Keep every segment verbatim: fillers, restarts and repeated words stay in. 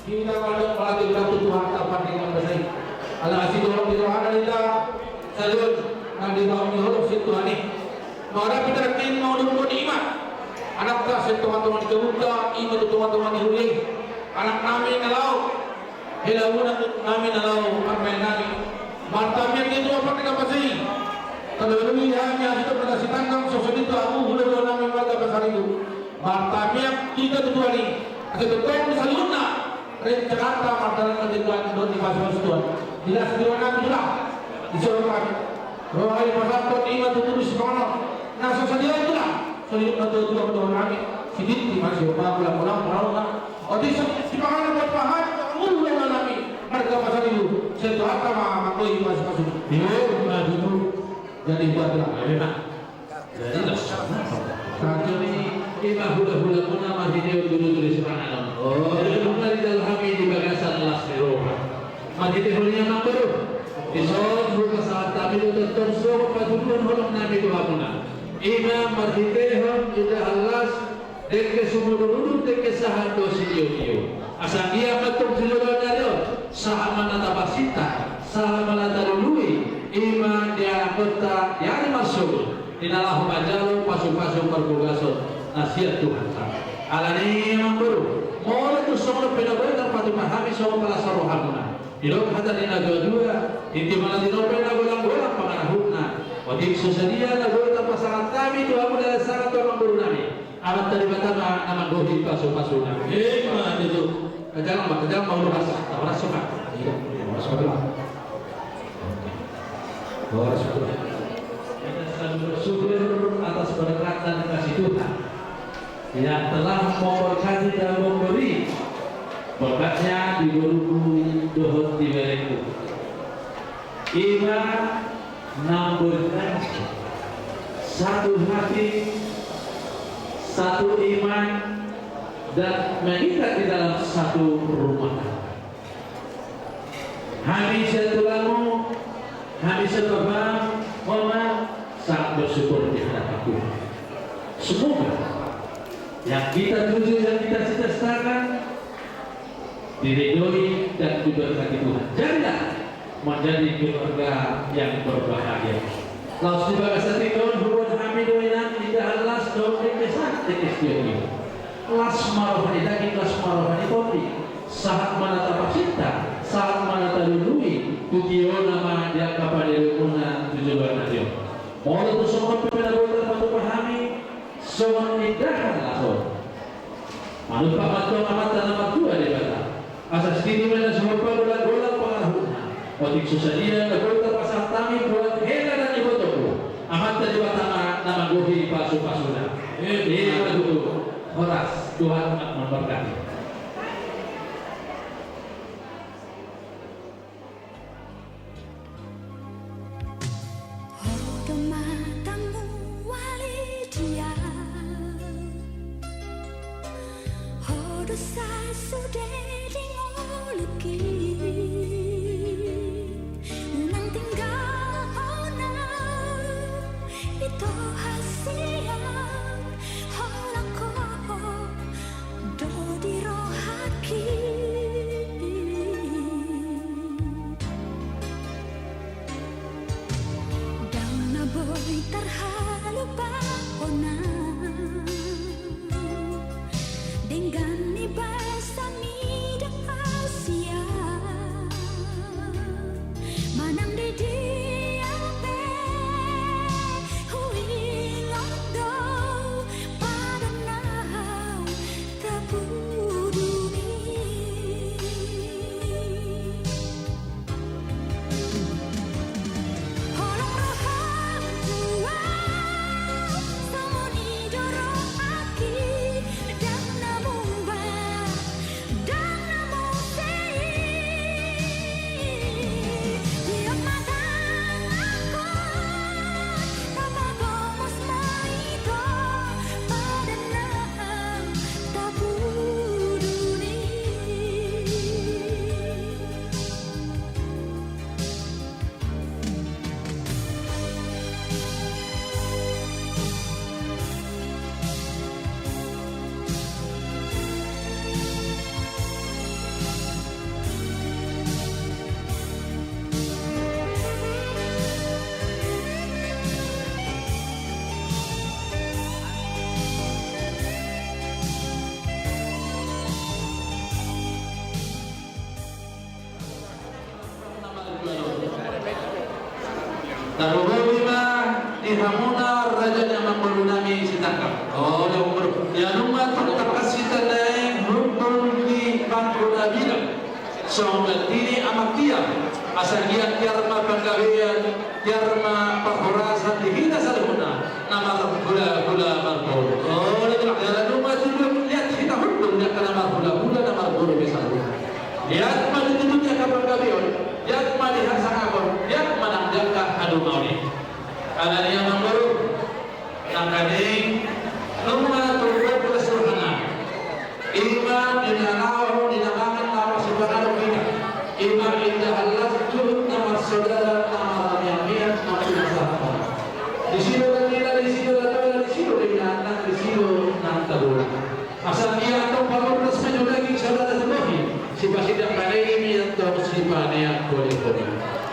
Hita mardongan marhite tu Tuhanta pardenggan basa i. Ala asi dohot di rohana hita sadari on nang dibahen ni holong sian Tuhan i. Mauliate ma hita nangkin mangudurhon i ma anakta sian tongatonga ni kabunta, i ma tu tongatonga ni huria i. Anaknami na laho helabuan, anaknami na laho parmaennami. Martangiang hita tu Tuhan pardenggan basa i. Tanda balui hami asi tu marga Sitanggang, songon i tu hamu hulahula nami marga Pasaribu. Martangiang hita tu Tuhan i. Asa tongtong di saluhutna rencananta mardalan ma di Tuhan dohot dipasupasu Tuhan. Di las ni roha nami tulang, di soro nami, roha i pasahathon i ma tu tulang sipanganon na so sadia tulang, songon i ma tu tulang dohot nami. Sididi ma sian Tuhan, ulang-ulang ma. Otik sipanganon buat pahan, mulu ma nami marga Pasaribu, sian Tuhanta ma manggohi pasupasu. Ima tutu. Jadi buat lah. Jadi las. Kami ima hulahulamuna marhitehon tudutudu sipanganon. Jadi ima dijalo hami di bagasan las ni roha. Marhitehon i amang boru, dison hupasahat hami do tongtong songon patuduhon holong nami tu hamuna. Ima marhitehon indahan las, dengke sumudurudur, dengke sahat do sitiotio. Asa anggiat ma tong tu joloan ni ari on, sahat ma na taparsinta, sahat ma na talului, ima di anakkonta di ari marsogot, di na laho manjalo pasupasu parbagason na sian Tuhanta. Alani i amang boru, molo tung songon on pe na boi tarpatupa hami songon palas ni rohamuna. Didok hata ni natuatua, tintin ma na tinopa, na golanggolang pangarahutna. Otik so sadia na boi tarpasahat hami tu hamu, dalan sahat tu amang boru nami. Amanta Debata ma na manggohi pasupasuna. Ima tutu. Tajalang ma, tajalang ma, horas, horas ma. Iya, horas ma. Horas ma. Kita selalu bersyukur atas berkat dan kasih Tuhan yang telah memberkati dan memberi berkatnya di boruku dohot di berengku. Ima na berjanji satu hati, satu iman, dan mengikat di dalam satu rumah tangga. Hami sian tulangmu, hami sian bapam, mama, sangat bersyukur di hadapan Tuhan. Semoga yang kita tuju, yang kita cita-citakan, diridoi dan diberkati Tuhan. Jadilah menjadi keluarga yang berbahagia. Laos di bagasan tingki on huboan hami do inang indahan las dohot dengke sahat, dengke sitiotio. Las ma roha ni daging, las ma roha ni tondi. Sahat ma na taparsinta, sahat ma na talului, tu tiona ma di angka panirimuna tu joloan ni ari on. Molo tung songon on pe na boi tarpatupa hami songon indahan las on, manumpak ma tong Amanta na martua Debata, asa sididi ma na sihompa, golanggolang pangarahutna. Otik so sadia na boi tarpasahat hami buat hela dan ibotoku, Amanta Debata ma na manggohi pasupasuna. Ima tutu. Horas, Tuhan memberkati. Ho do matamu wali dia, ho do sasude di ngolungki. Unang tinggalhon au, ito hasian, holan ho do di rohangki. Ndang na boi tarhalupahon au denggan ni basa mida hasian. Hamuna raja ni amangboru nami Sitangkang. O, ia nunga tung tangkas hita naeng hundul di pangkona bidang. Songon i amang tiar, asa anggiat tiar ma panggabean, tiar ma parhorasan di hita saluhutna na marhulahula marboru. O, ia nunga tung liat hita hundul di angka na marhulahula na marboru be saluhutna. Liat ma di tutu di angka panggabeon, liat ma di hasangapon, liat ma nang di angka halumaon i. Alani i amangboru, nangkaning nunga tung dua belas rohana. Ima di na laho, di na mangan, laho sipanganon hita. Ima indahan las juhut na marsaudara na maramianmian na pinasahathon. Disi do na nilala, disi do na tola, disi do na inanna, disi do na tadua. Asa ia antong pamurnas ma jolo daging saudara tu bohi, sipasidang panegi ma antong sipaneang holiholi.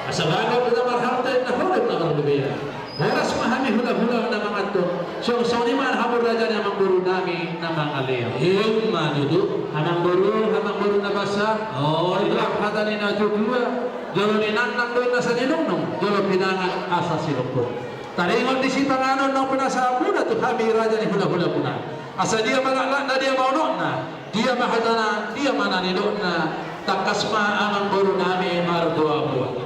Asa bagot do na marhalto, na holong na marlebeian. Horas ma hami hulahula na manganhon. Songon i ma hamu raja ni amangboru nami na mangalean. Ima tutu. Amangboru, amangboru na basa. O, i ma hata ni natuatua. Jolo ninangnang do inna asa ninungnung, jolo pinangan asa sinungkun. Taringot di sipanganon naung pinasahatmuna tu hami raja ni hulahulamuna. Asa dia ma laklakna, dia ma unokna, dia ma hatana, dia ma na nidokna, tangkas ma amangboru nami marboaboa.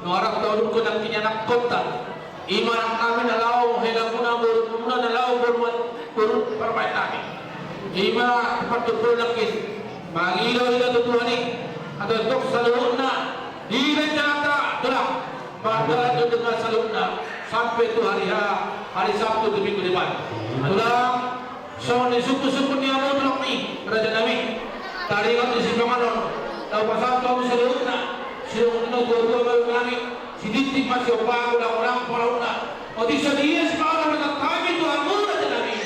Nunga rap taudurhon nangkin ianakhonta. Ima anaknami na laho, helamuna, borumuna na laho, boru, boru parumaennami. Ima tempat tumpul nangkin. Mangido hita tu Tuhan i, atau untuk saluhutna, di rencana ta, tulang. Mardalan do dengan saluhutna sampe tu hari H, hari Sabtu tu minggu depan. Tulang, songon i sungkunsungkun ni hamu tulang nami, raja nami. Taringot di sipanganon, tapasahat tu hamu saluhutna, songon na tuatua balu nami, sititi ma siompa, godanggodang palauna. Otik sadia sipanganon na tangkas hami tu hamu raja nami,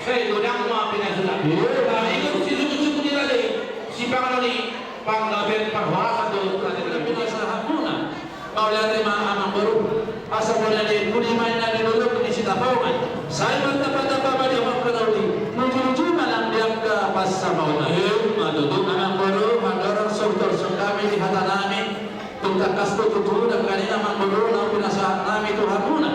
sai godang ma pinasuna. Taringot sungkunsungkun ni raja i, sipanganon i, panggabean parhorasan do raja nami. Pinasahatmuna. Mauliate ma amangboru. Asa mauliate, pudi ma inna di dolok ni Sitapongan. Sai martambatamba ma di hamu angka na uli. Nujunuju ma nang di angka pansamotan. Ima tutu. Amangboru, mandorong so hutorsong hami di hatanami. Tung tangkas do tutu nangkaning amangboru naung pinasahatnami tu hamuna.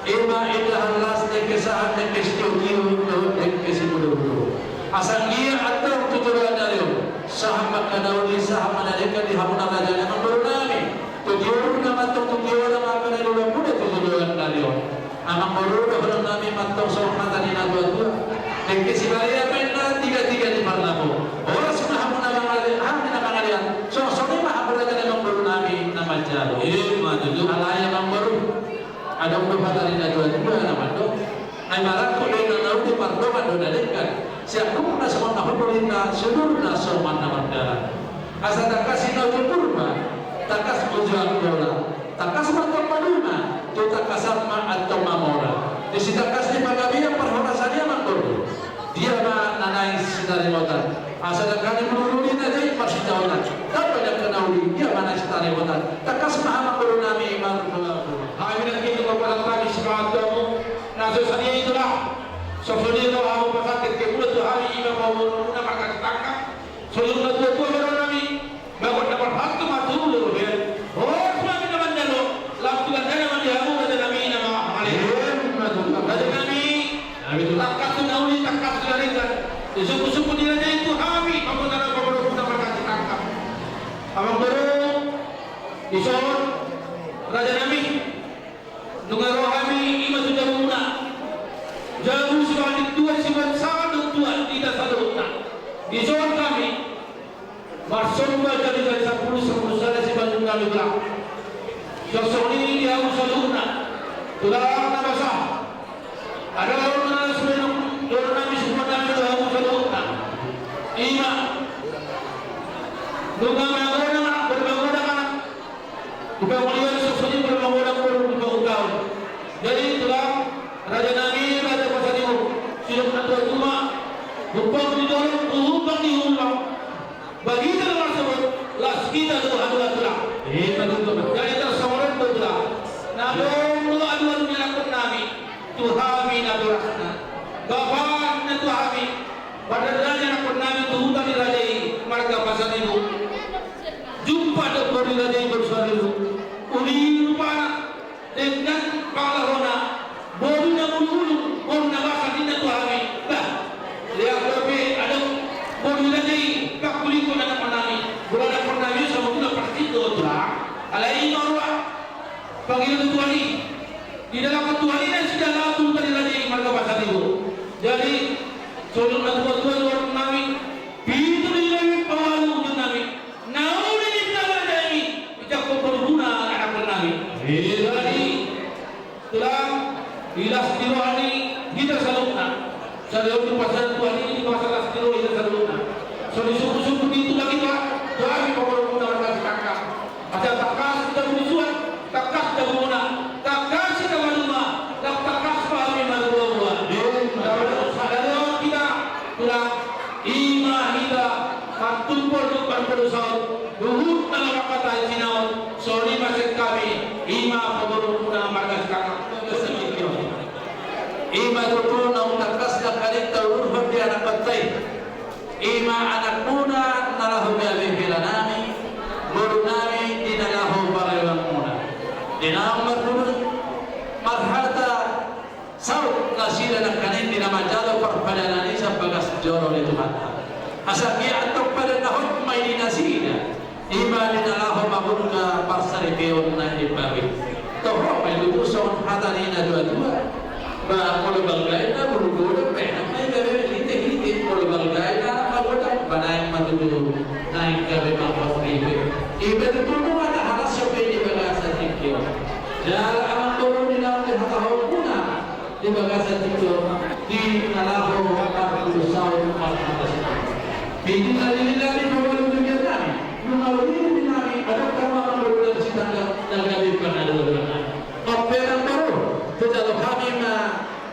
Ima indahan las, dengke sahat, dengke sitiotio, dohot dengke simudurudur. Asa anggiat antong tu joloan ni ari on, sahat ma angka na uli, sahat ma na denggan di hamuna raja ni amangboru nami. Tu tiorna ma antong, tu tiorna ma angka na niula muna tu joloan ni ari on. Amangboru, dohonon nami ma antong songon hata ni natuatua. Dengke sibarea ma inna, tigatiga ni parlapo. Horas ma hamu na mangalean, hami na mangalean. Songon i ma hamu raja ni amangboru nami na manjalo. Ima tutu. Alai amangboru, adong do hata ni natuatua na mandok. Ai marangkup do inna na uli, mardongan do na denggan. Siangkupna songon na hundul, inna sudurna songon na mardalan. Asa tangkas inna uju Purba, tangkas uju Angkola, tangkas ma antong maduma, tu tangkasan ma antong mamora. Di sitangkas ni panggabean parhorasan i amangboru, dia ma na naeng sitaringotan. Asa dangka ni mulululi na jait marsitaonan. Dapot angka na uli, dia ma naeng sitaringotan. Tangkas ma amangboru nami marboaboa. Hami nangkin nunga pasahat hami sipanganon tu hamu. Na so sadia i tulang. So sadia do hamu pasahat dengkemuna tu hami, ima pamoruonmuna marga Sitangkang. Songon na tuatua balu nami, bagot na marhalto ma tu lolobean. Horas ma hami na manjalo, lam tu gandana ma di hamu raja nami na mangalean. Raja nami, tangkas tu na uli, tangkas tu na denggan. Sungkunsungkun ni raja i tu hami, pamodana pamoruonmuna marga Sitangkang. Amangboru, dison, raja nami. Nunga ro hami ima tu jabumuna. Jabu sipanganon ni tua, sipanganon ni tua di hita saluhutna. Dison hami marsomba jari-jari sampulu, sampulu sada sipanganon nami tulang. Songon i di hamu saluhutna. Tulang na basa. Adong na sude nami, sude nami tu hamu saluhutna. Ima. Nunga magodang anak, boru magodang anak. Di pangolian songon i, boru magodang boru di pangutaon. Jadi tulang, raja nami, raja Pasaribu, sidok na tuatua, humbang di dolok, humbang di humbang. Bagita na marsogot, las hita do haduan tulang. Jadi tarsongon on do tulang. Na adong do haduan ni anakhon nami tu hami natorasna. Bapak na tu hami. Pardalanan ni anakhon nami tu huta ni raja i marga Pasaribu. Jumpa do boru ni raja i boru Saribu. Uli rupana, denggan Pala hona, boru na bulung-bulung, boru na basa ninna tu hami. Bah, leak dope adong boru i raja i, pangkulinghon anakkonnami. Boru anakkonnami on sabotulna parsik do tulang. Alai i ma roha, pangido ni Tuhan i. Didalankon Tuhan i nasida laho tu huta ni raja i marga Pasaribu. Jadi, songon na tua-tua dohononnami, pitu ni nami paualu ujungnami. Na uli ni pinalan nami, ucapkon boru muna anakkonnami. Jadi, tulang, di las ni roha ni hita saluhutna. Sadia on dipasahat Tuhan i di bagasan las ni roha hita saluhutna. So disungkun-sungkun ni tulang i, Tulang, tu hami pamoruon muna marga Sitanggang. Asa tangkas hita marisuan, tangkas hita marmuna, tangkas hita maruma, tangkas ma hami marboa-boa. Sadari on hita, tulang, i ma hita martumpol dohot marboru saut, huhut na mangkatai sinaut, songon i ma sian hami, i ma pamoruon muna marga Sitanggang. I ma tutu naung tangkas nangkaning taulurhon di anakkon ta i. I ma anakmuna na laho gabe helanami, borunami di na laho pagabeanmuna. Di naung marhata saut nasida nangkaning di na manjalo parpadanan i sian bagas joro ni Tuhanta. Asa anggiat antong padanahon ma i di nasida. I ma di na laho mamungka parsaripeon na imbaru i. Toho ma i tutu songon hata ni na tua-tua. Ba molo balga i na bulu godang, ba naeng ma i gabe hite-hite, molo balga i na anak magodang, ba naeng ma tutu naeng gabe mangkorhon ripe. I ma tutu nunga tahalashon be di bagasan tingki on. Jala amangboru, di naung dihatahonmuna di bagasan tingki on, di na laho marboru saut marhata sinaut. Pitu na lili nami, paualu ujungnami, nunga uli ni nami, adong hamu amangboru na Sitanggang na gabe pangalualuannami. On pe amangboru, hujalo hami ma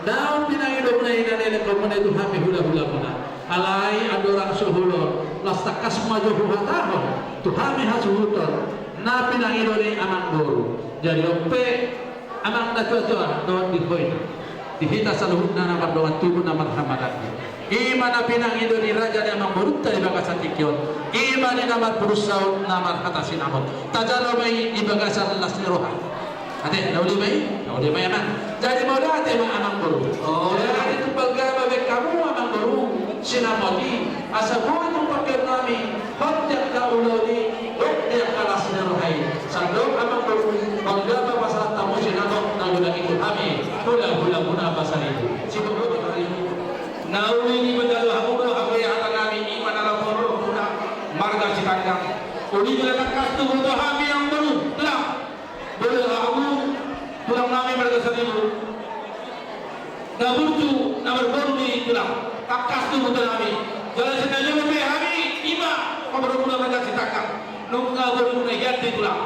naung pinangidona i na nilehonmuna i tu hami hula-hulamuna. Alai andorang so olo, laos tangkas ma jo huhatahon tu hami hasuhuton na pinangido ni amangboru. Jadi on pe, amang na tua-tua dohot di ho ina, di hita saluhutna na mardongan tubu na marhamaranggi, i ma na pinangido ni raja ni amangborunta di bagasan tingki on, i ma di na marboru saut na marhata sinaut. Tajalo ma i di bagasan las ni roha. Ate, na uli ma i, na uli ma i, amang. Jadi mauliate ma, amangboru. Jadi tumpal gama bahen hamu, amangboru, sinamot i, asa boi tung pangkeon nami hot di angka ulaon i, hot di angka las ni roha i. Sandok, amangboru, mauliate ma pasahat hamu sinamot na godang i tu hami hula-hulamuna Pasaribu. Sibuk do Pasaribu. Na uli ni bajalo hamu do hape hata nami, i ma na laho pamoruon muna marga Sitanggang. Uli jala tangkas tubu do hami, amangboru, tulang. Boi hamu tulang nami marga Saribu, na burju na marboru ni tulang, tangkas tubu do hami. Jala sian na jolo pe hami, i ma pamoruon muna marga Sitanggang, nunga boru muna i ate, tulang.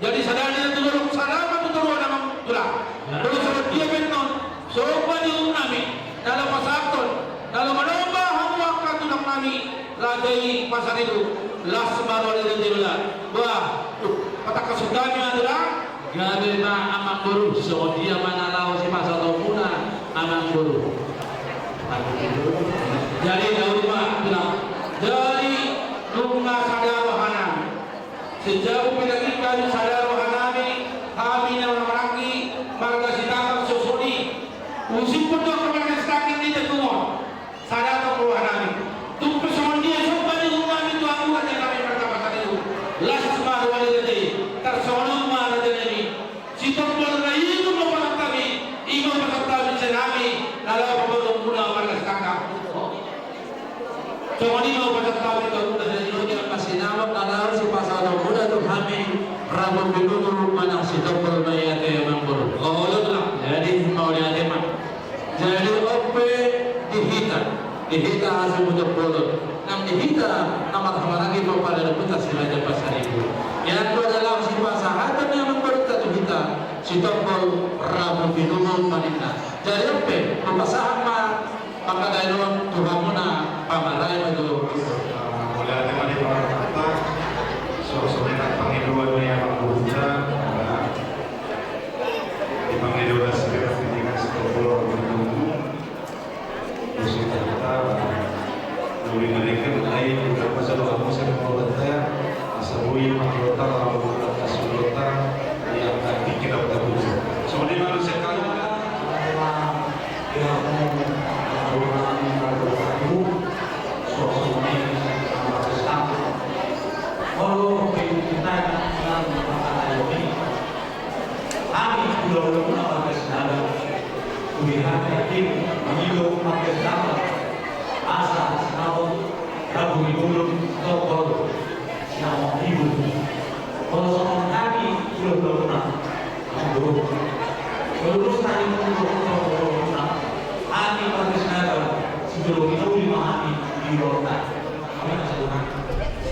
Jadi sada ni na tu dolok, sada ma tu toruan, amang, tulang. Molo songon dia pe annon, somba ni uhum nami na laho pasahathon, na laho manomba hamu angka tulang nami, raja i Pasaribu, las ma roha ni raja i. Bah, patangkashon hami ma, tulang. Gabe ma, amangboru, songon dia ma na laho sipasahatonmuna, amangboru? Jadi na uli ma, tulang. Jadi nunga sada roha nami. Sian jabu pinagit hami sada roha nami, hami na marhamaranggi marga Sitanggang, songon i. Usimpun do angka marga Sitanggang di tingki on. Sada tong roha nami. Tung pe songon dia somba ni uhum nami tu hamu raja nami marga Pasaribu, las ma roha ni raja i. Tarsongon on ma, raja nami. Sitombol na inum ma hupasahat hami, i ma hupasahat hami sian hami na laho pamoruon muna marga Sitanggang. Songon i ma hupasahat hami tu hamuna, jadi on ma sinamot na laho sipasahatonmuna tu hami, rambu pinungu manang sitombol ma i ate, amangboru. Olo, tulang. Jadi mauliate ma. Jadi on pe di hita, di hita hasuhuton bolon, nang di hita na marhamaranggi pomparanmuna si Raja Pasaribu. Ia anggo na laho sipasahaton ni amangborunta tu hita, sitombol rambu pinungu ma ninna. Jadi on pe, hupasahat ma pangkataion on tu hamuna, pamarai ma tu. Mauliate ma di pamoruonta, songon i ma pangidoan ni amangborunta. Di pangidoan na sipira piningan sitombol rambu pinungu. Musim kita, nuri mereka, ai, udah pasal kamu saya mau kata, asa boi mangkota, mau kata, sulota, yang tak pikir apa tu. Songon i ma, Tim Ido Makin Dapat, asa sinamot ragum i bulung topol sinamot ibu. Kalau songon hami sudah berunang, kalau lurus tadi untuk topol hami partisnata, sudah kita uli mahami di kota. Hami masuk rumah.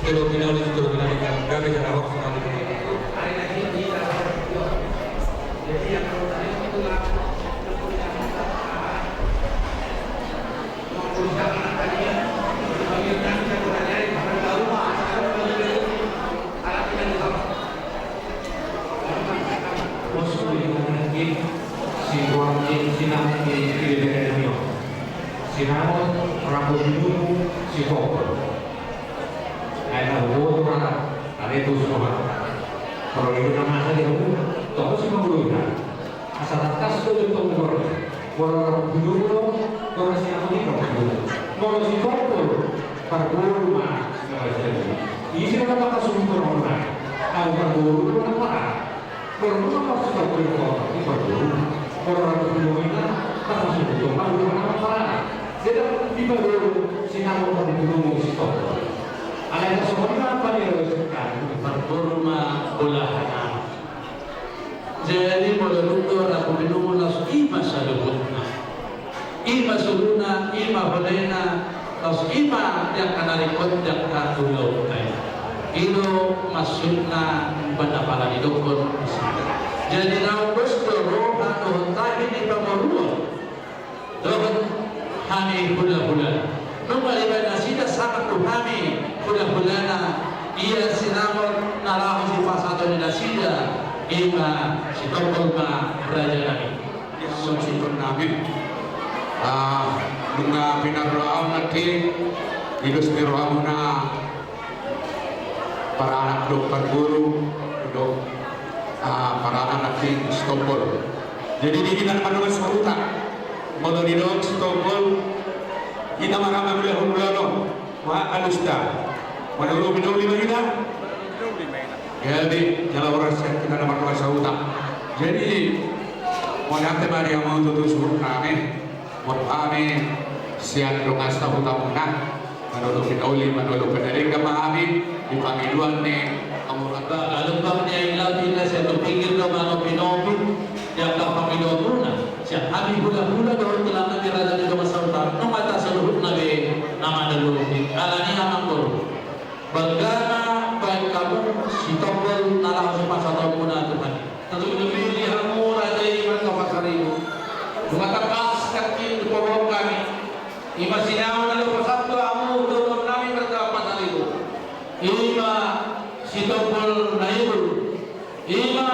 Sudah kita uli, sudah kita nikah, gabe jala hoax nanti. Sinamot ragum i bulung sitopol. Ai na huboto ra, ale tu soha. Kalau itu nama saya dia, toko si pembuluh. Asa tangkas do di panggugur. Molo ragum i bulung, molo sinamot i bulung. Molo sitopol, parboru ma, sinamot jadi. Isi nama maka sumber orang. Au parboru ma parboru. Molo ragum i bulung, parboru ma. Molo ragum i bulung, parboru ma parboru. Jadi, di parboru, sinamot ragum i bulung sitopol. Alai songon i ma paliaran. Parboru ma bolahan. Jadi, molo dung do ragum i bulung laos i ma saluhutna. I ma soluna, i ma holena, laos i ma di angka na ringkot di angka ulaonta i. I do maksudna umbahen na pala didokkon. Jadi, naung dos do roha dohot tahi ni pamoruon dohot hami hulahula. Nunga dibaen nasida sangap tu hami hulahulana, ia sinamot na laho sipasahaton ni nasida, i ma sitopol ma raja nami. Ia songon sitopol nami. Ah, nunga pinarrohahon nanti, i dos ni rohamuna. Paranak do parboru do, ah, paranak nanti sitopol. Jadi di hita na mardongan sahuta, molo didok sitopol, hita ma ra mangulahon ulaon on. Wah, alusta. Molo ulaon pinauli ma hita. Jadi jala horas sian hita na mardongan sahuta. Jadi mauliate ma di hamu tutu suhut nami. Molo hami sian dongan sahutamuna, manolo pinauli, manolo pinadenggan ma hami di pangidoan ni hamu. Ba, galumbang ni aek laut i na sian tu pinggir do manopi-nopi di angka pangidoanmuna. Sian hami hulahula dohot tulang nami raja ni dongan sahuta, nunga tasaluhutna be na mandalohon. Alani i amangboru, bangga ma baen hamu sitopol na laho sipasahatonmuna tu hami. Tatudu be di hamu raja i marga Pasaribu. Nunga tangkas nangkin dipaboa hami. I ma sinamot na laho pasahat tu hamu dohonon nami marga Pasaribu. I ma sitopol na ibu. I ma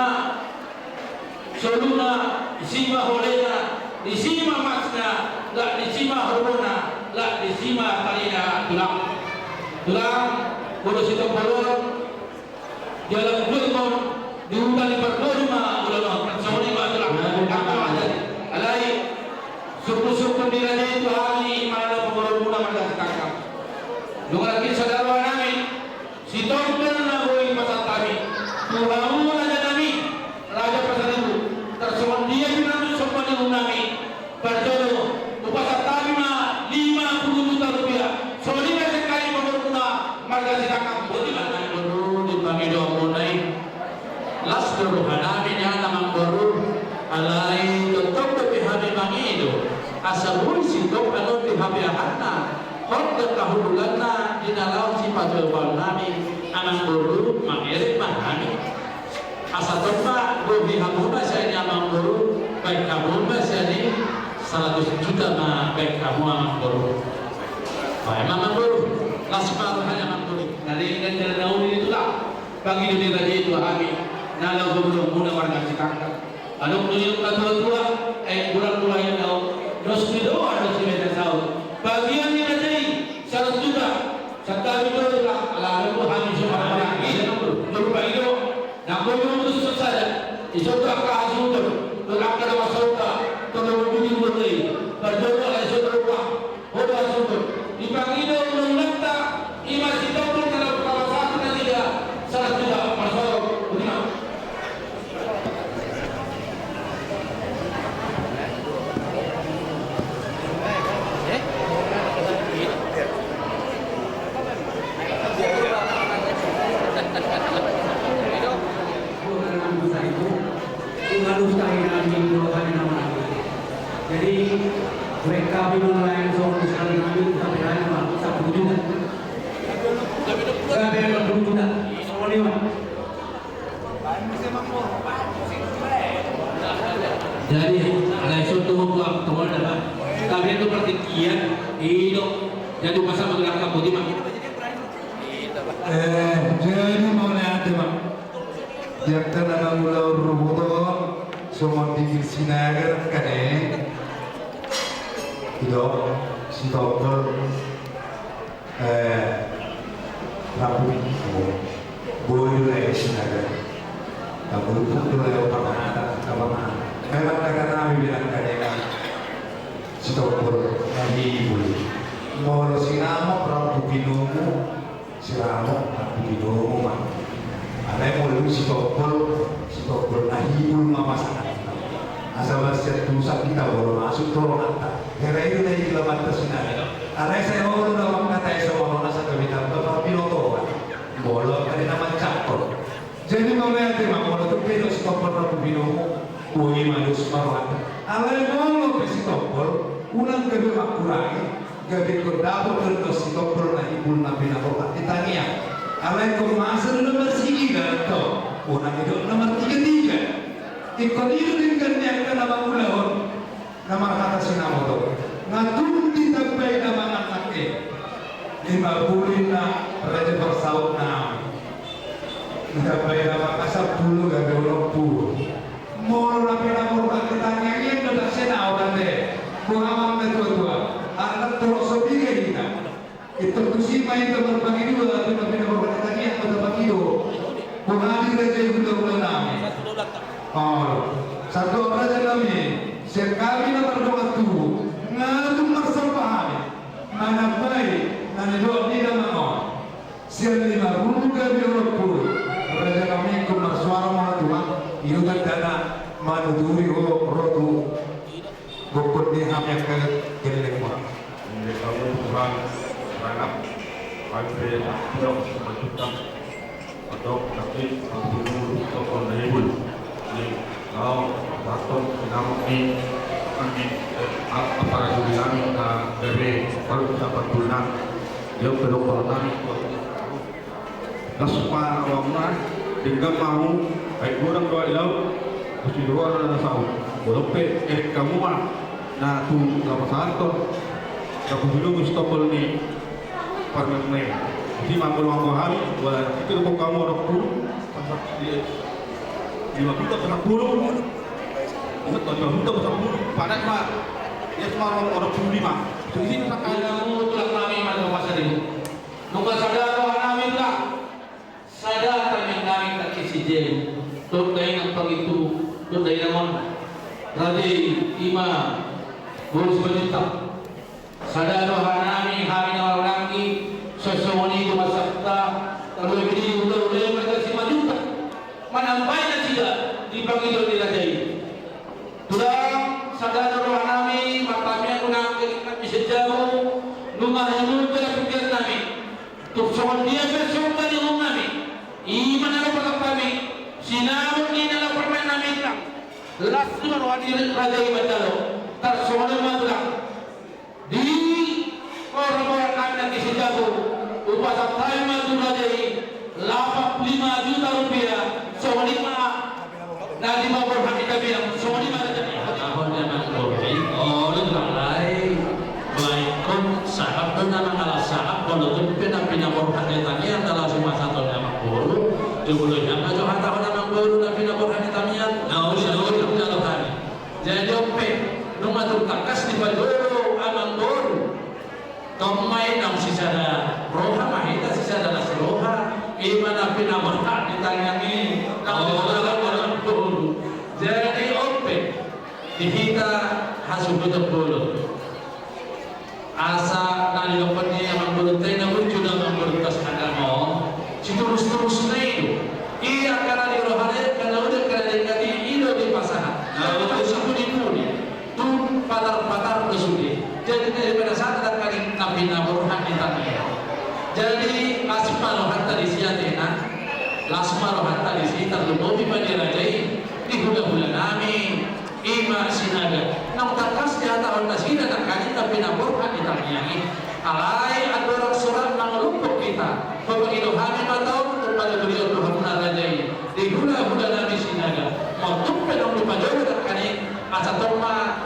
soluna, disi ma holena, disi ma masna, lak disi ma horona, lak disi ma talina tulang. Tulang, molo sitopol on, jala ulaon on, di huta ni parboru ma ulaon on, songon i ma tulang. Alai, sungkun-sungkun ni raja i tu hami, manang na pamoruonmuna marga Sitangkang. Dung nangkin sada roha nami, sitopol na boi pasahat hami tu hamu raja nami, raja Pasaribu, tarsongon dia pe nami somba ni uhum nami. Parjolo, hupasahat hami ma lima puluh juta rupiah. Songon i ma sian hami pamoruonmuna marga Sitangkang. Boti ma. Amangboru, di pangidoanmuna i, las do roha nami nian amangboru. Alai tongtong dope hami mangido asa boi sitopol on dihabeahanna, hot angka hundulanna di na laho sipatupaon nami. Amangboru, mangerek ma hami. Asa tong ma, bohi hamu ma sian i amangboru, baen hamu ma sian i, saratus juta ma baen hamu amangboru. Baen ma amangboru, las ma roha ni amangboru. Na denggan jala na uli ni tulang, pangido ni raja i tu hami, na laho pamoruonmuna marga Sitangkang. Adong do didok na tua-tua, eh, bulan-bulan na on, dos ni dohot dos ni mata saut. Bagian ni raja i, saratus juta, santabi do tulang, ala adong do hami so marhaha i, na rupa i do. Nang boi do tutu sada, dison do angka hasuhuton, dohot angka dongan sahuta, tong do bujur do i, parjolo ala dison do rupa, ho do hasuhuton. Dipangido ulaonta, i ma sitopol na laho pasahat tu nasida, saratus juta, marsorong, boti ma. I do. Jadi pasahat ma tu angka boti ma. Eh, jadi mauliate ma. Di angka na mangulahon ruhut on, songon di Sinaga kan, eh. I do, Sitompul. Eh, Rabu Minggu. Boi do lae Sinaga. Tamu tu lae pangata, pangata. Memang kata kami bilang kan, eh. Sitompul na hibul. Molo sinamot rambu pinomu, sinamot rambu pinomu ma. Alai molo Sitompul, Sitompul na hibul ma pasahatanna. Asa marsiantusan hita molo masuk tu rohanta. Hera i do na hibul ma pasahatanna. Alai sai olo do mangkatai songon on asa gabe tamba parbinotoan. Molo angka na manjangkon. Jadi mauliate ma, molo tung pe do Sitompul rambu pinomu, boi ma dos ma rohanta. Alai molo pe Sitompul, unang gabe mangkurangi, gabe ingkon dapot do Sitompul na hibul na pinaborhat di tangiang. Alai ingkon masa do na marsigilan do, unang didok na martigatiga. Ingkon i do denggan ni angka na mangulahon. Na marhata sinamot on. Nga tung ditambai damang nangkin. Lima pulu inna raja parsaut nami. Ditambai damang sampulu gabe onom pulu. Molo na pinaborhat di tangiang i do, ndang senaon ate. Boha amang na tua-tua. Anak torop so piga hita. Itu tusi ma hita marpangido, tu na pinaborhat di tangiang ma tapangido. Boha di raja i hula-hula nami. Oh, satu raja nami, sian hami na mardongan tubu, nga tung marsomba hami manambai na nidok ni damang on. Sian lima pulu gabe onom pulu, raja nami, ingkon marsuara ma ho tulang, i do tandana manuturi ho ro tu gokhon ni hami angka gellengmuna. Ende kamu Tuhan, ranap, ande, tidak, sejuta, atau tapi, aku dulu, toko na hibul. Ni, kau, baton, sinamot ni, kami, eh, ap-, aparajurit nami, na, gabe, baru dapat tunang. Dia belum pernah, Las ma rohamuna, denggan ma hamu, ai godang do aek laut, dohot sidohonon na saut. Molo pe elek hamu ma na tu lapasan on, na hujulungi Sitompul ni parumaen. Jadi mangolu-ngolu hami, boha na hita do hamu onom pulu, lima juta pasampulu, lima juta pasampulu, padat ma, ias ma onom pulu lima. Jadi, tulang nami, mano masa dulu. Nunga sada roha nami, tulang. Sada tangiang nami, nangkin sijabu. Dohot dainang pangintubu, dohot dainang on. Raja i, ima boru Simanjuntak. Sada roha nami, hami na marhaha nangkin, songon i tu masak ta, lalu bini hula-hula i marga Simanjuntak. Manambai nasida di pangidoan ni raja i. Tulang, sada do roha nami, martamiang do nangkin, nangkin sijabu, nunga himul pe na pikiran nami. Tung songon dia pe songon na nidok nami, ima na laho pasahat hami, sinamot ni na laho parumaen nami, tulang. Las do roha ni raja i manjalo, tarsongon on ma, tulang. Di parboruon nami nangkin sijabu, hupasahat hami ma tu raja i, lapan pulu lima juta rupiah, songon i ma. Na dipaborhat ni tangiang, songon i ma raja i. Tahu dia mangkorbi, olo, alai. Baik, ingkon sahap do na mangala sahap, molo tung pe na pinaborhat ni tangiang, na langsung pasahaton ni amangboru. Jumolo i ma jo hatahon amangboru na pinaborhat ni tangiang. Na uli, na uli, na uli. Jadi on pe, nunga tung tangkas dipajolo amangboru. Tong ma i, naung sisada roha ma hita, sisada las roha. Ima na pinaborhat ni tangiang i. Oh. Jadi on pe di hita hasuhuton bolon. Asa na nidok ni amangboru ta i, na burju do amangboru ta, sangkamo siturus-turus na i do. Ia angka na di roha ni, angka na uli, angka na denggan i, i do dipasahat. Na uli. Sipudi-pudi. Tung patar-patar do sude. Jadi, daripada sada nangkin na pinaborhat ni tangiang. Jadi, las ma rohanta disi, ate, na. Las ma rohanta disi, tarlumobi ma di raja i, di hula-hula nami, ima Sinaga. Naung tangkas dihatahon nasida nangkin na pinaborhat ni tangiang i. Alai andorang so ra mangoluphon hita, papangido hami ma taon, tu pala berion rohamuna raja i. Di hula-hula nami Sinaga, molo tung pe naung dipajolo nangkin, asa tong ma.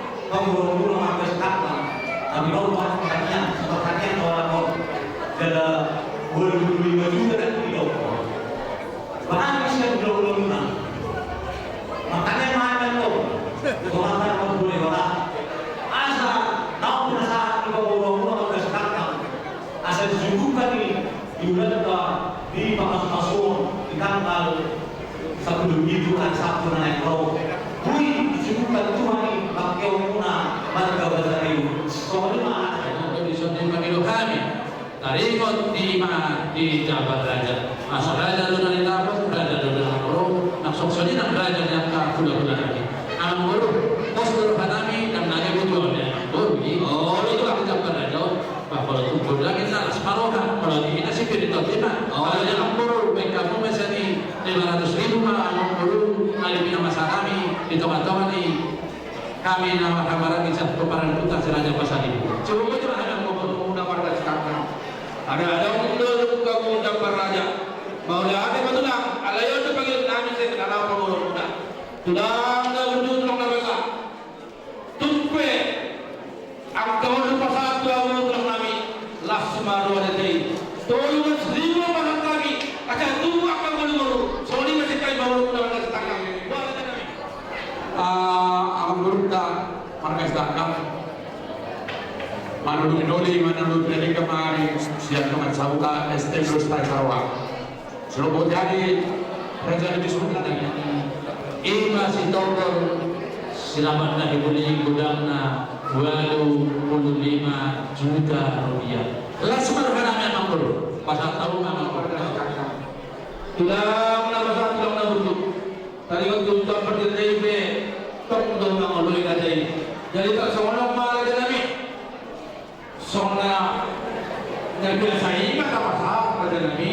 pangurung-urung marga Sitanggang. Tapi lo buat pertanian, pertanian orang kau. Jala dua puluh lima juta dan tidak. Bahkan bisa dua puluh lima. Makanya mana lo? Gua makan mau boleh makan. Asa, tahu penasaran juga orang-orang marga Sitanggang. Asa disuguhkan ni, di ulanta, di pasu-pasu, di tanggal sampulu pitu ari Sabtu na naeng ro. Boi disuguhkan Tuhan ni, bangkeonmuna, marga Basaribu. Songon i ma. Songon i ma nidok hami. Taringot i ma di jambar raja. Asa raja do na nidapot, raja do na ro. Nang songon i nang raja ni angka hula-hula nami. Amangboru, pos do roha nami, nang nage butuh on ya. Boru i. Oh, itu lah jambar raja. Bah, molo tung godang i na las ma roha, molo tingki na sipir i toti ma. Oh. Molo di amangboru, baen hamu ma sian i lima ratus ribu ma amangboru, alai pinamasuk hami di tonga-tonga ni hami na marhahamaranggi sian pomparan huta si Raja Pasaribu. Songon i ma amangboru na marga Sitanggang. Adong do hamu jambar raja. Mauliate ma tulang, alai on do pangidoan nami sian na laho pangurung na. Tulang na burju, tulang na basa. Tung pe angka on hupasahat tu hamu tulang nami, las ma roha ni raja i. Tolu ratus ribu ma hupasahat hami, asa tubu angka boru-boru. Songon i ma sian hami boru-boru na marga Sitanggang. Boha raja nami? Ah, amangboru ta marga Sitanggang. Manulungi doli, manulungi doli kemari sian tongan sahuta S T Guru Stai Saroa. Selamat jadi raja di surga dan i ma sitombol siraman na dibeli godangna walu pulu lima juta rupiah. Las ma roha nami amangboru. Pasahat hamu ma amangboru. Tulang na basa, tulang na burju. Taringot tu jambar raja i pe tong do mangoloi raja i. Jadi tarsongon on ma raja nami. Songon na biasa i ma tapasahat raja nami,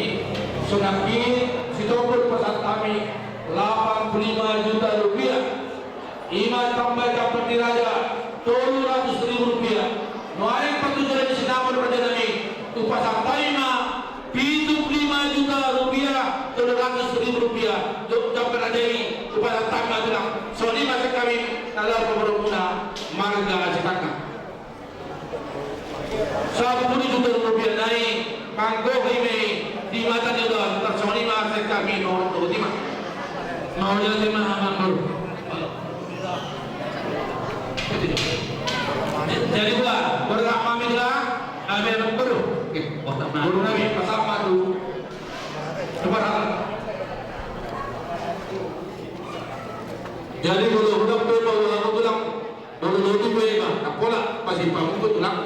songon i sitombol pasahat hami lapan puluh lima juta rupiah. I ma tamba jambar ni raja tolu ratus ribu rupiah. Nuaeng patujuan ni sinamot raja nami, hupasahat hami ma pitu puluh lima juta rupiah, tolu ratus ribu rupiah. Jok jambar raja i, hupasahat hami ma tulang. Songon i ma sian hami na laho pangurungmuna marga Sitanggang. Sampulu juta rupiah nai, manggohi ma i di mata ni ulaon, tarsongon i ma sian hami, nuaeng dohot i ma. Mauliate ma amangboru. Jadi boha, boru hami tulang, hami amangboru. Boru nami, pasahat ma tu. Pasahat. Jadi boru hudang pe, boru hami tulang. Molo lobi pe ma, na pola, pasti pamutu tulang.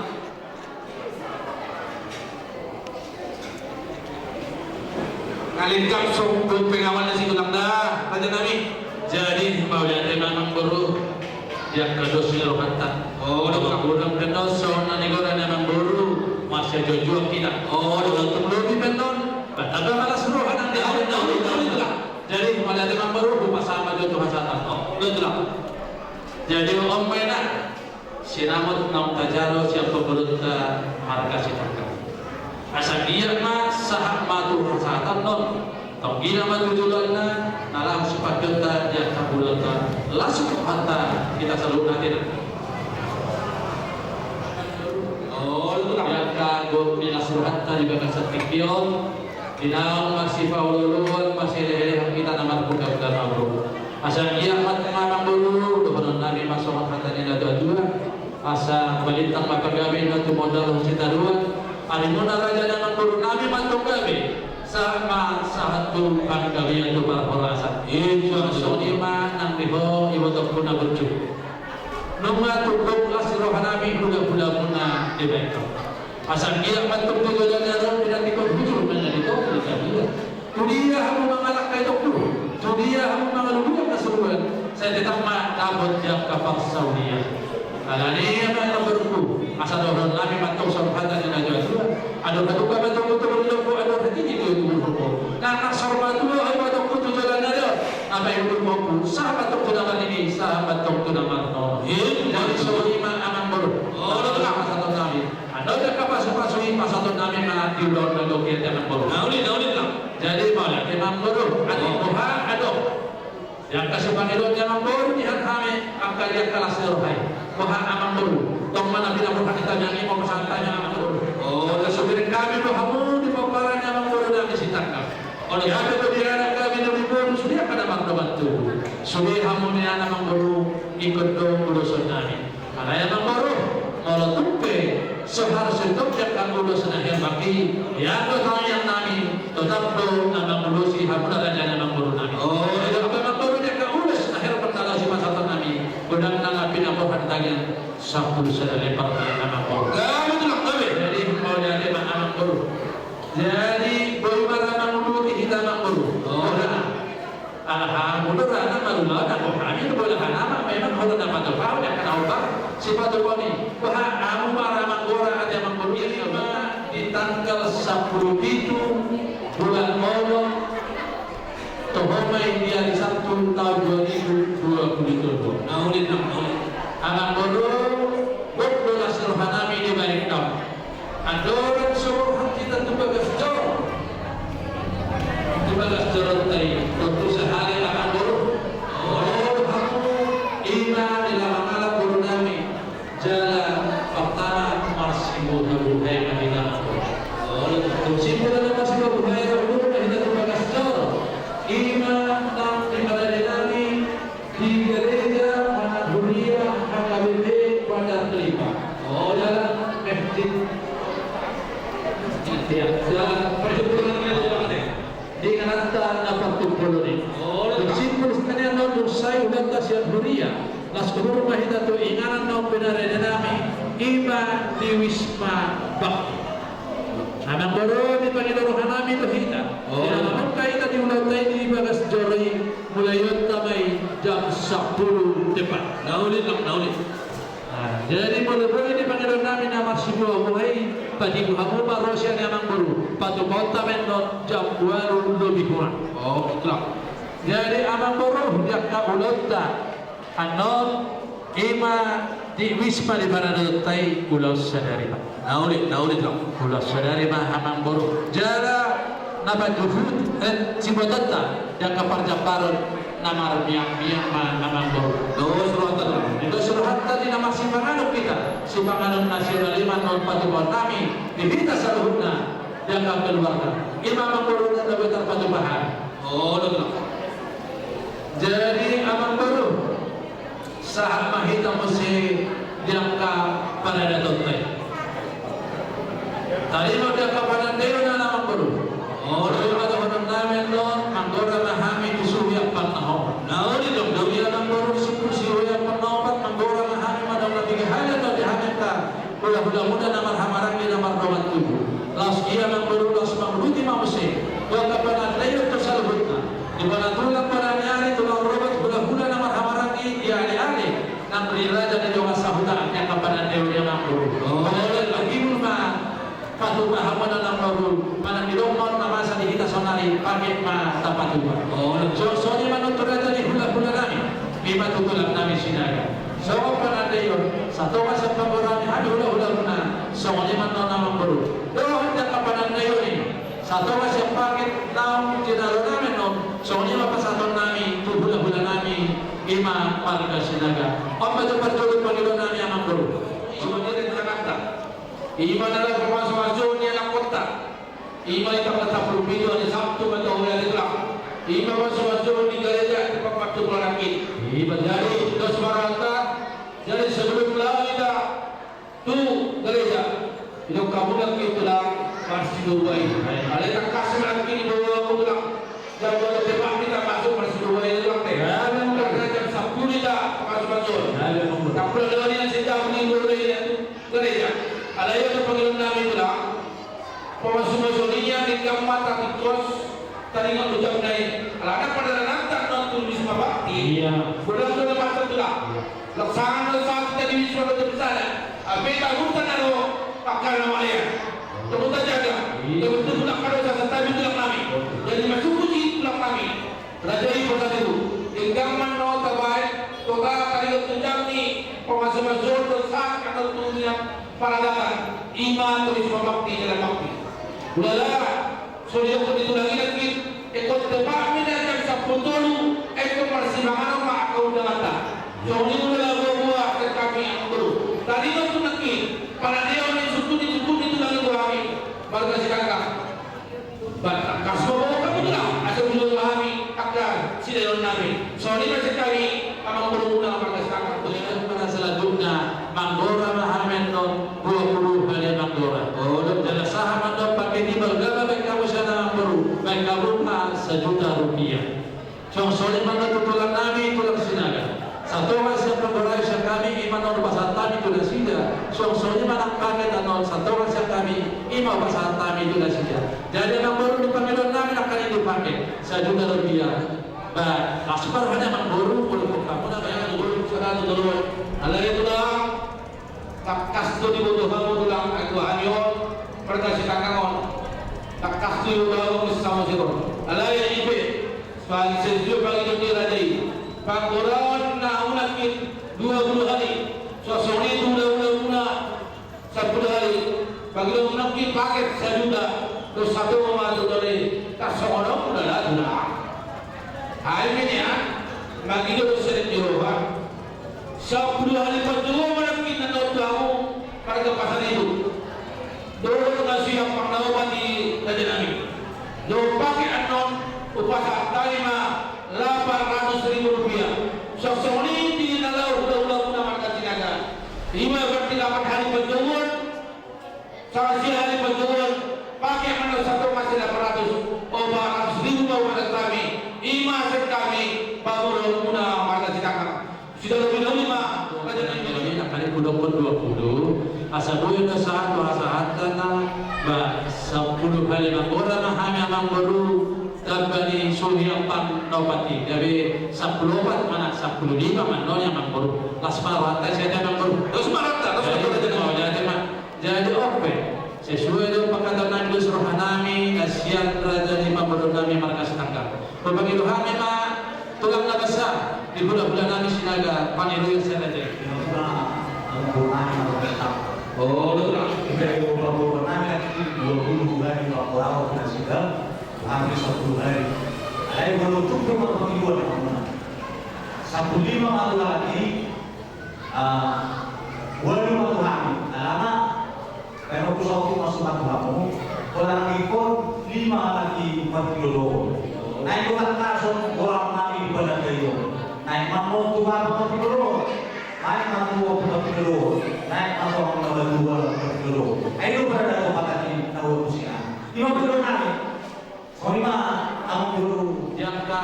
Na lengkap songon pengawal ni si tulang da, raja nami. Jadi, mauliate ma amangboru. Di angka dos ni rohanta. Oh, dos. Godang pe dos, songon na nigora ni amangboru. Masiajoajoa hita. Oh, dos. Molo tung lobi pe dos. Bah, tamba ma las roha nang di hami, dos, dos, dos, tulang. Jadi, mauliate ma amangboru, hupasahat ma jo tu hasahatan. Oh, dos, tulang. Jadi on ma i na sinamot naung tajalo sian pangurungta marga Sitanggang. Asa anggiat ma sahat ma tu hasahatan on, tonggina ma tu joloanna, na laho sipangkeonta di angka bulanta, las rohanta hita saluhutna. Oh, di angka godang ni las rohanta di bagasan tingki on, di naung masipaolooloan, masihelehelean hita na marbogaboga, amangboru. Asa anggiat ma amangboru, dohonon nami ma songon hata ni natuatua. Asa balintang ma pagabe na tumondalhon sitadoan. Arimuna raja ni amangboru nami ma antong gabe. Sahat ma sahat tu panggabean tu parhorasan. Ijo songon i ma nang di ho ibotongku na burju. Nunga tumpu las ni rohanami hulahulamuna di baen on. Asa anggiat ma tung tu joloan ni ari on pinantikhon hujur manjadi topi di hami. Tu dia hamu mangalangka i, Tulang? Tu dia hamu mangalului angka soluan? Sai tetap ma dapot di angka parsaulian. Alani i ma, amangborungku, asa dohononnami ma tong songon hata ni natuatua: Andor hatuka ma tubu-tubu ni lombu, andor hatiti tubu-tubu ni horbo. Nang na saur matua ho ibotongku tu joloan ni ari on, na paihutihuthu sahat ma tong tu na marnini, sahat ma tong tu na marnono. Jadi songon i ma, amangboru. Olo, Tulang. Pasahatonnami. Andorang angka pasupasu i pasahatonnami ma di ulaon na goki, amangboru. Na uli, na uli, Tulang. Jadi mauliate, amangboru. Ate, boha adong di angka sipangidoan ni amangboru di hami, angka di angka las ni roha i? Boha, amangboru? Tong ma na pinaborhat ni tangiang i ma pasahatonnami, amangboru. Olo, asa hubereng hami do hamu di pomparan ni amangbonami Sitanggang. Olo, gabe do di anak, gabe do di boru, sude angka na mardongan tubu. Sude hamu nian, amangboru, ingkon do ulosonnami. Alai, amangboru, molo tung pe so harus i tong di angka ulos na herbang i, ianggo tangiangnami, totap do na mangulosi hamuna raja ni amangborunami. Olo. Jadi, amangboru, di angka ulos na herbang na laho sipasahatonnami, godang na pinaborhat tangiang sampulu sada lembar ma, amangboru. Gabe, Tulang, gabe. Jadi, mauliate ma, amangboru. Jadi, boi ma ra manguduti hita, amangboru. Olo. Olo. Ala hamu do ra na marulaon, anggo hami do boi, ala hanami memang holan na patupa, holan na patupa, sipatupa ni. Boha, hamu ma ra manggora, ate amangboru. Jadi ma di tanggal sampulu pitu bulan Molon, toho ma i di ari Sabtu, taon dua ribu dua puluh tolu. Na uli, Tulang, na uli. Amangboru, gok do las ni rohanami di baen on. Andorang so borhat hita tu bagas joro, tu bagas joronta i, tontu sahali, amangboru, olo, hamu i ma di na mangalap borunami, jala partama marsibuhabuhai ma hita, amangboru. Olo, tung simpul do marsibuhabuhai, ro ma hita tu bagas joro. I ma nang di panadenami di gereja manang huria H K B P Padang Limba. Olo. Dalam masjid. Iya, dalam perkumpulan gereja. Di ingananta na partumpolon i. Olo. Bersimpul sekalian, on dung sae ulaonta sian huria, las uhur ma hita tu inganan na pinaredenami, i ma di Wisma Bakti. Amangboru, dipangido rohanami do hita. Olo. Di na mamungka hita di ulaonta i di bagas joro i, mulai on ta ma i jam sampulu tepat. Na uli, Tulang, na uli. Nah, jadi molo boi dipangido nami na marsibuhabuhai, patibu hamu ma ro sian i, amangboru. Patupaon ta ma annon jam ualu lobi hurang. Oh, Tulang. Jadi, amangboru, di angka ulaonta annon, i ma di Wisma di panadenonta i, ulaon sadari ma. Na uli, na uli, Tulang. Ulaon sadari ma, amangboru. Jala na panjuhut, eh, sibotonta di angka parjambaron na marmiangmiang ma, amangboru. Dos rohanta, Tulang. Dos rohanta di na marsipanganon hita, sipanganon nasional i ma annon patupaon nami di hita saluhutna di angka keluarga. I ma, amangboru, na gabe tarpatupa hami. Olo, Tulang. Jadi, amangboru, sahat ma hita muse di angka panadatonta i. Tarima di angka panandaion, amangboru. Olo. Tarima dohonon nami annon, manggora ma hami tu suhi ampang na hot. Na uli, Tulang. Dung i, amangboru, suhi ampang na opat, manggora ma hami, manang na piga hali annon di hami angka hulahulamuna na marhahamaranggi, na mardongan tubu. Laos i, amangboru, laos manguduti ma muse tu angka panandaion tu saluhutna. Di bona tulang, bona ni ari, tulang rorobot, hulahula na marhahamaranggi, di aleale nang di raja ni dongan sahuta, di angka panandaion i, amangboru. Oh. Olo, pahibul ma patupa hamuna, amangboru, manang didok ma on na masa di hita saonari, paket ma tapatupa. Oh. Songon i ma annon tu raja ni hulahulanami, i ma tu tulangnami Sinaga. Songon panandaion, satonga sian panggoraon ni hami hulahulamuna, songon i ma annon, amangboru. Dohot di angka panandaion i, satonga sian paket naung jinalonami annon, songon i ma pasahatonnami tu hulahulanami, i ma marga Sinaga. On ma tu parjolo pangidoannami, amangboru. Songon i ma di tangiangta. I ma na laho pamasumasuon ni anakkonta. I ma di tanggal sampulu pitu, ari Sabtu ma toho i, Tulang. I ma pamasumasuon di gareja, di tempat partumpolonta i. I ma. Jadi, dos ma rohanta. Jadi, sebelum laho hita tu gareja, didok hamu nangkin, Tulang, Marsidohot i. Alai tangkas ma nangkin diboto hamu tulang. Jam dua belas tepat hita masuk marsidohot i tulang te. Karena jam sampulu hita masuk masuk. Tampil dengan yang sedang di luar ini tu gereja. Alai ia tu panggilan nami tulang. Pamasumasuon i denggan ma taringkos taringot tu jamna i. Alana pardalananta annon tu Wisma Bakti. Godang do na masa tulang. Laksangan do sahat hita di Wisma Bakti sada. Hape tabuhon na ro angka na malean. Tabuhon tajaga. Tabuhon tulang, angka dosa santabi tulang nami. Jadi masuk puji tulang nami. Raja i, parsatutu, denggan ma annon tabaen, tongtong taringot tu jam ni pamasumasuon dohot sahat annon tu nian paradaton, i ma tu Wisma Bakti, jalan bakti. Ulala, so didok ni tulang i nangkin, ingkon tepat ma na jam sampulu tolu, ingkon marsipanganon ma angka undanganta. Songon i ulala, boaboa, sian hami amang boru. Taringot tu nangkin, panandeon ni sungkun ni sungkun ni tulang i tu hami, marga Sitanggang. Ba tangkas ma boan hamu tulang, asa binoto hami angka sidaonon nami. Songon i ma sian hami amang boru, unang marga Sitanggang. Songon i ma na salanjutna, manggora ma hami annon dua pulu hali manggora. Jala sahat ma annon pangke ni balga ma baen hamu sian amang boru, baen hamu ma sajuta rupiah. Songon i ma na tu tulang nami, tulang Sinaga. Satonga sian panggora i sian hami, i ma na hupasahat hami tu nasida. Songon i ma na pangke annon, satonga sian hami, i ma hupasahat hami tu nasida. Jadi amang boru, di pangke nami nangkaning di pangke sajuta rupiah. Ba las ma roha ni amang boru, molo hamu na baen amang boru sada tu tolu. Alai tulang. Tangkas do diboto hamu tulang, ahu hami on, marga Sitanggang on. Tangkas do diboto hamu, sama siro. Alai i pe, sebagai sesuai pangidoan ni raja i. Panggoraon na unangkin dua pulu hali. Songon i tu ulaula muna sampulu hali. Pangidoan unangkin paket sajuta. Dohot satonga ma tu tolu. Tarsongon on ulala tulang. Ai mene an, mangido do sian Jahowa. Sampulu hali panjouon ma nangkin annon tu hamu, marga Pasaribu. Dohot na siampang na opat di raja nami. Dohot pangke annon, hupasahat hami ma lapan ratus ribu rupiah. Songon i di na laho ulaula muna marga Sinaga. I ma berarti lapan hali panjouon. Sanga sia hali panjouon, pangke annon satonga sian lapan ratus, opat ratus ribu ma hupasahat hami, i ma sian hami, panggoraon muna marga Sitanggang. Sidalobina uli ma, raja nami. Nangkaning hudokkon dua pulu, asa boi do sahat tu hasahatan na, ba sampulu hali manggora ma hami amang boru, tamba ni suhi ampang na opat i, gabe sampulu opat ma na, sampulu lima ma annon i amang boru. Las ma rohanta sian i amang boru. Dos ma rohanta, dos ma rohanta. Jadi on pe, sesuai do pangkataion nami, dos roha nami, na sian raja ni panggoraon nami marga Sitanggang. Hupangido hami ma tulang na basa, di hulahula nami Sinaga, pangidoan sian raja i. Olo tulang. Jadi panggoraon nami, dua pulu hali panggoraon nasida, hami sampulu hali. Alai molo tung pe ma pangidoan, sampulu lima ma tu hami, ualu ma tu hami. Alana Baen ma tu saotik ma suman tu hamu. Holan ingkon lima halak i martilolohon. Naeng do tangkason holan nami di badan dai on. Naeng ma annon tu bapa martilolohon. Naeng ma tu ompu martilolohon. Naeng ma tu amang na batua martilolohon. Ai do badan dai on pataki na ualu sian. Lima pulu nami. Songon i ma, amang boru. Di angka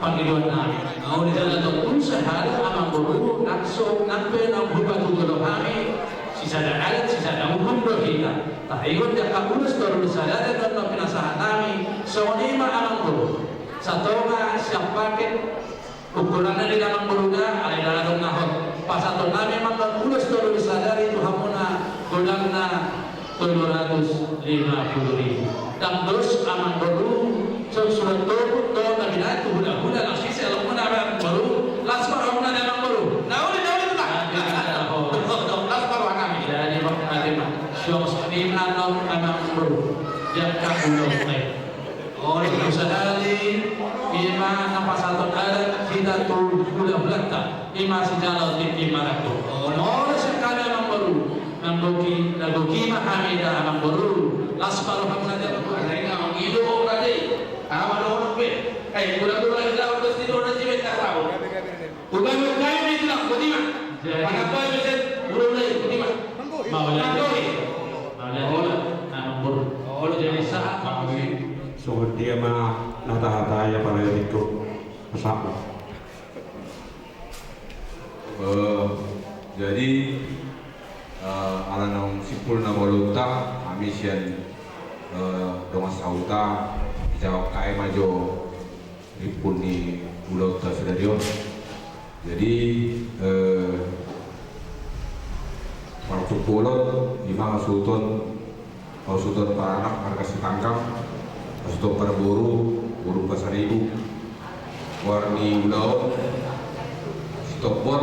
pangidoan nami. Mauliate ma tutu sahali amang boru, nang so, nang pe naung hupatutu do hami, sisada adat, sisada uhum do hita. Taringot di angka ulos tolu sadari annon na pinasahat nami, songon i ma amang boru. Satonga sian paket, Ukuranna di amang boru da, alai ndang adong na hot. Pasahaton nami ma annon ulos tolu sadari tu hamuna, godangna tolu ratus lima pulu ribu. Ndang dos amang boru, so surat toput do na binaen tu hulahula, laos ise alumuna amang boru, las ma rohamuna di amang boru. Na uli, na uli tulang. Las ma roha nami. Jadi, mauliate ma. Suang songon i ma annon amang boru. Di angka ulos nai. Olo, sahali, i ma na pasahaton adat hita tu hulahulanta, i ma sijalo tingki marangkup. Olo, sian hami amang boru, nang goki, na goki ma hami da amang boru, las ma rohamuna da amang boru. Alai na mangido raja i, aha ma dohonon pe, ai, kurang-kurang i laho dos di dohonon si beta laho. Ubai ubai ni tulang, boti ma. Jadi. Mana ubai bisa, buru lai, boti ma. Mauliate. Manggohi. Mauliate. Olo. Amang boru. Sapa? Eh, jadi, eh, ala naung simpul nama ulaonta, hami sian, eh, dongan sahuta, dijawab hami ma jo rimpun ni ulaonta sadari on. Jadi, eh, martumpolon, ima hasuhuton, hasuhuton paranak marga Sitanggang, hasuhuton parboru, boru Pasaribu, goar ni ulaon, sitombor,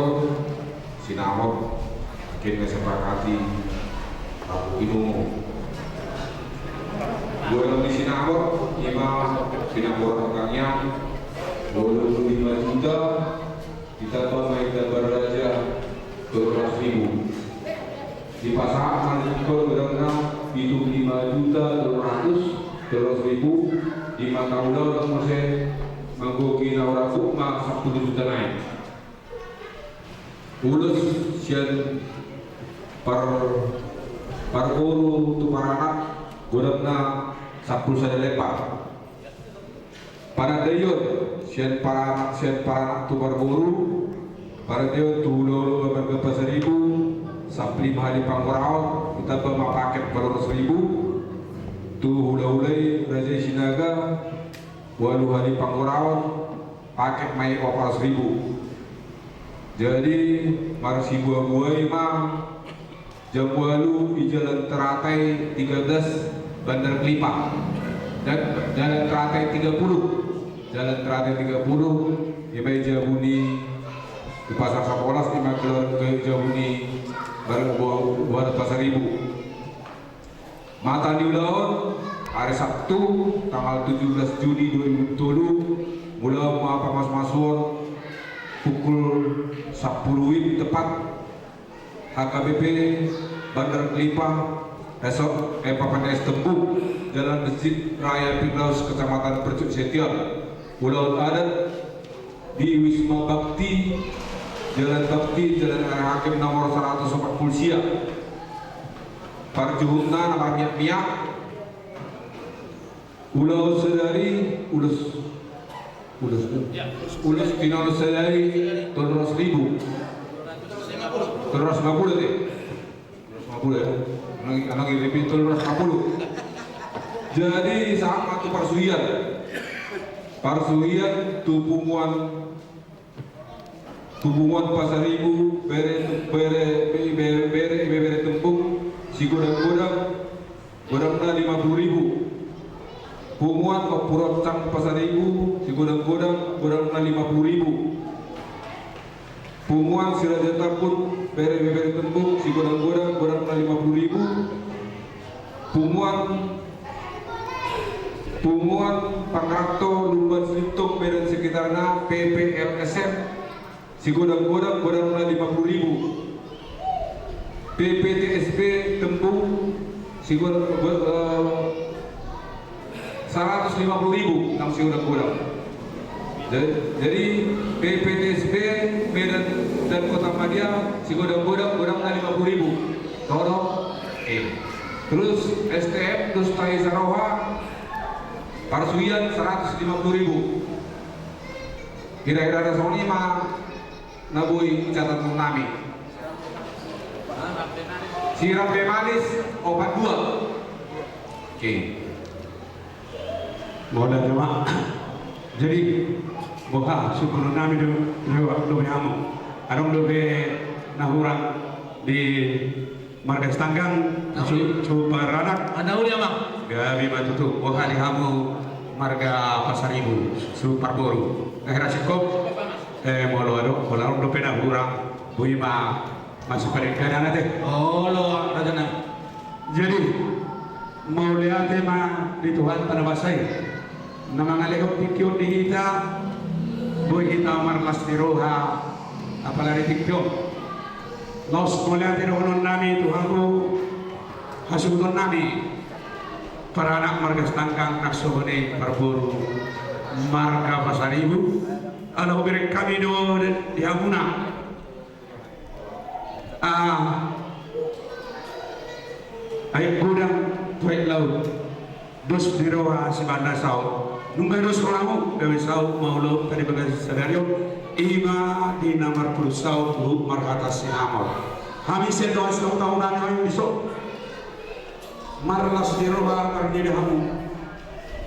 sinamot, akhirna disepakati, rabu inumo. Godang ni sinamot, ima sinamot tangiang, dua puluh lima juta, ditamba ma indaban raja, tolu ratus ribu. Dipasahat ma godangna, pitu puluh lima juta tolu ratus, tolu ratus ribu, di mata ulaon muse, manggohi na hurang ma sampulu juta nai. Ulos sian par, parboru tu paranak, godangna sampulu sada lembar. Panandaion sian paranak, sian paranak tu parboru, panandaion tu hulahula marga Pasaribu, sampulu lima hali panggoraon, ditamba ma paket tolu ratus ribu, tu hulahula i raja i Sinaga, ualu hali panggoraon, paket ma i opat ratus ribu. Jadi, marsibuabua i ma, jam ualu di Jalan Teratai tiga belas, Bandar Kelipah. Dan Jalan Teratai tiga puluh. Jalan Teratai tiga puluh, ima i jabu ni, di Pasar Sapolas, ima keluar ke jabu ni, baru buat Pasaribu. Mata ni ulaon, hari Sabtu, tanggal tujuh belas Juni dua ribu tolu, ulaon ma pamasumasuon pukul sampulu WIB tepat, H K B P Bandar Kelipah, Desa, eh, Papan Desa Tembung, Jalan Masjid Raya Firdaus, Kecamatan Percut Setion. Ulaon adat di Wisma Bakti, Jalan Bakti, Jalan R. Hakim nomor seratus empat puluh sia. Parjuhutna na marmiak-miak. Ulaon sadari, ulos, ulos, ulos, tinaon sadari, tolu ratus ribu. Tolu ratus lima puluh, te. Tolu ratus lima puluh, ya. Anong, anong i, ribu tolu ratus lima puluh. Jadi, sahat ma tu parsuhian. Parsuhian tu punguan, tu punguan Pasaribu, bere, bere, bere, bere, bere, bere Tembung, sigodang-godang, godangna lima puluh ribu. Punguan Ompu Roncang Pasaribu, sigodang-godang, godangna lima puluh ribu. Punguan Si Raja Tambun, bere, bere Tembung, sigodang-godang, godangna lima puluh ribu. Punguan, punguan Pangranto, Lumban Silintong, bere dan sekitarna, P P L S M, sigodang-godang, godangna lima puluh ribu. P P T S B Tembung, sigodang, eh, seratus lima puluh ribu, nang sigodang-godang. Jadi, jadi P P T S B Medan dan Kota Madya, sigodang-godang, godangna lima puluh ribu. Tolong, eh. Terus S T M, Dustahi Saroha, parsuhian seratus lima puluh ribu. Kira-kira ada songon i ma na boi catatan nami. Si Rambe Manis opat dua. Oke. Mauliate ma. Jadi, boha, syukur nami do, do, do hamu. Adong dope na hurang di marga Sitanggang, su, suparanak. Ana uli, Amang. Gabe ma tutu, boha di hamu marga Pasaribu, suparboru. Akhirna singkop, eh, molo adong, molo adong dope na hurang, boi ma masuk paling kanan ate. Olo, raja na. Jadi, mauliate ma di Tuhanta na basa i. Na mangalehon tingki on di hita, boi hita marlas ni roha, apala di tingki on. Laos mauliate dohonon nami tu hamu, hasuhuton nami, paranak marga Sitanggang, nang songon i parboru marga Pasaribu, ala hubereng hami do di hamuna. Ah, aek godang tu aek laut, dos di roha sibanda saut, Nunga dos rohamu gabe saut ma ulaonta di bagasan sadari on, i ma di na marpudun saut tu marhata sinamot. Hami sian dongan sataonon i ma dison marlas ni roha marnida hamu.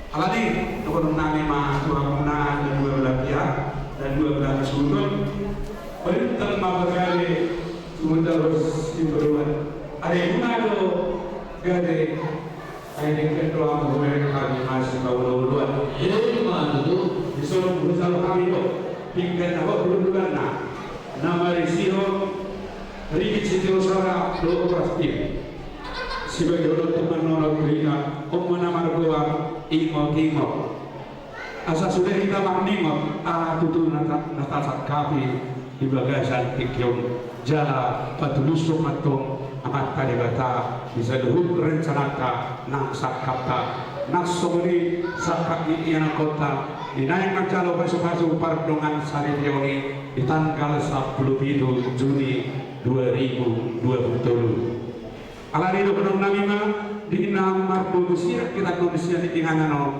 Alani i dohonon nami ma tu hamuna na dua belah pihak, na dua belah hasuhuton, balintang ma panggabe tu Betara Sitorus. Alai nunga do gabe, ai dengke do hamu, hubereng hami ma sipaolooloan. Ima tutu. Dison hujalo hami do pinggan na hot tu hulahulana, na marisihon rigit sitio soara dohot operas tim. Sibagian on tumangihon tu hita, on ma na margoar ingot-ingot. Asa sude hita marningot aha tutu na ta-, na tasangkapi di bagasan tingki on. Jala patulushon ma antong Amanta Debata di saluhut rencananta nang sangkapta. Nang songon i sangkap ni ianakhonta di naeng manjalo pasupasu pardongansaripeon i di tanggal sampulu pitu Juni dua ribu dua pulu tolu. Alani i dohonon nami ma, di na marboru sian hita on sian di inganan on,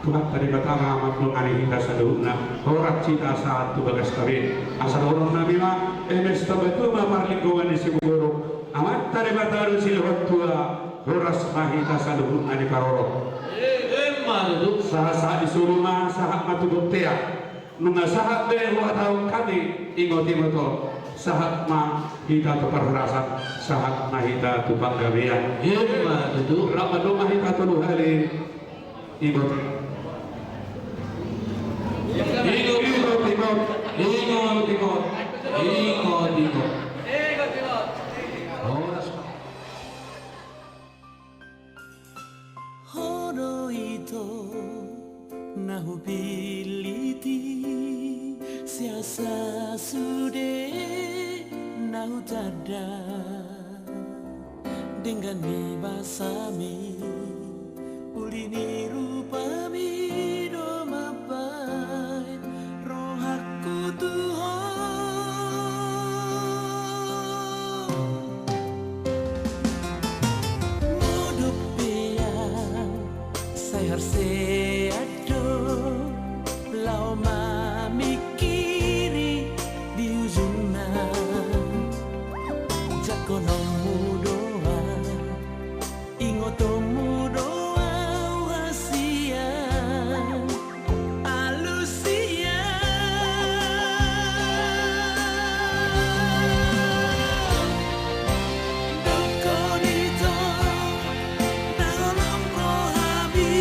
Tuhanta Debata ma mandongani hita saluhutna, horas hita sahat tu bagasta be. Asa dohonon nami ma, eme tamba tua ma parlinggoman ni siborok, Amanta Debata do silehon tua, horas ma hita saluhutna diparorot. Ima tutu. Sahat-sahat ni solu ma, sahat ma tu bontean. Nunga sahat be huhatahon hami ingot-ingot on, sahat ma hita tu parhorasan, sahat ma hita tu panggabean. Ima tutu. Rap mandok ma hita tolu hali. Ingot. Ingot, ingot, ingot. Ingot, ingot. Ingot, ingot. Horas. Ho do ito na hupillit i, sian asa sude na hutanda. Denggan ni basami, uli ni rupami do mambahen rohangku tu ho. Modom pe au sai harsean do laho mamingkiri di ujungna. Jangkononmu do au, ingotonmu do au hasian. Alusia. Dongkon ito, na holong rohami,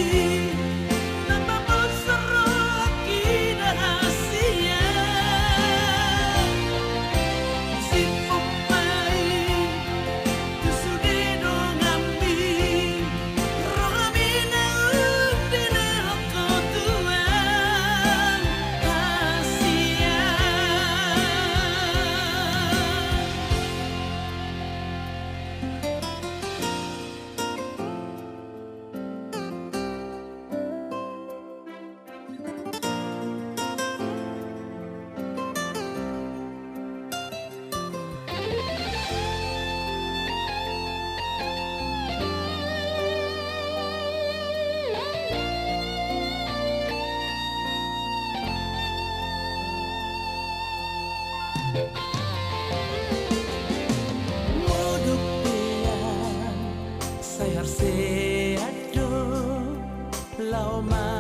na mamborsor rohangki da hasian. Sipuk mai tu sude donganmi, rohami naung dilehon ho tu au hasian. Modom pe au sai harsean do laho ma